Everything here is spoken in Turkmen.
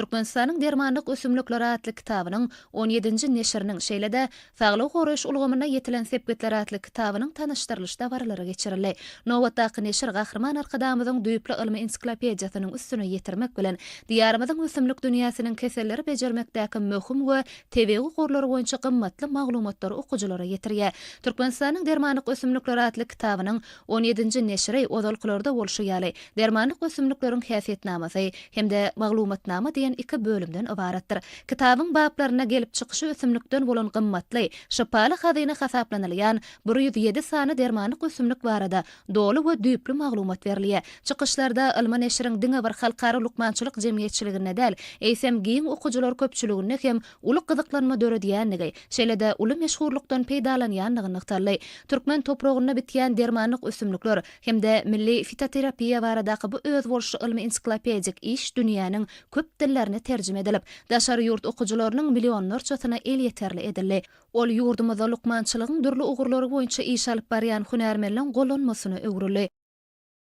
Türkmenistanyň dermanlyk ösümlikleri atly kitabynyň on ýedinji neşiriniň, şeýle-de Saglygy goraýyş ulgamynda ýetilen sepgitler atly kitabynyň tanyşdyrylyş dabaralary geçirildi. Nobatdaky neşir Gahryman Arkadagymyzyň düýpli ylmy ensiklopediýasynyň üstüni ýetirmek bilen, Diýarymyzyň ösümlik dünýäsiniň keselleri bejermekdäki möhüm we tebigy gorlary boýunça gymmatly maglumatlary okyjylara ýetirýär. Türkmenistanyň dermanlyk ösümlikleri atly kitabynyň on ýedinji neşiri ozalkylarda bolşy ýaly, Dermanlyk ösümlikleriň häsiýetnamasy hem-de Maglumatnama diýen iki bölümden ybaratdyr. Kitabyň baplarynda gelip çykyşy ösümlikden bolan gymmatly, şypaly hazyna hasaplanylýan 107 sany dermanlyk ösümlik barada doly we düýpli maglumat berilýär. Çykyşlarda ylmy neşiriň diňe bir halkara lukmançylyk jemgyýetçiliginde däl, eýsem, giň okyjylar köpçüliginde hem uly gyzyklanma döredýändigi, şeýle-de uly meşhurlykdan peýdalanýandygy nygtaldy. Türkmen topragynda bitýän dermanlyk ösümlikler hem-de milli fitoterapiýa baradaky bu özboluşly ylmy-ensiklopedik iş dünýäniň köp dillerine terjime edilip, daşary ýurt okyjylarynyň millionlarçasyna elýeterli edildi. Ol ýurdumyzda lukmançylygyň dürli ugurlary boýunça iş alyp barýan hünärmenleň gollanmasyna öwrüldi.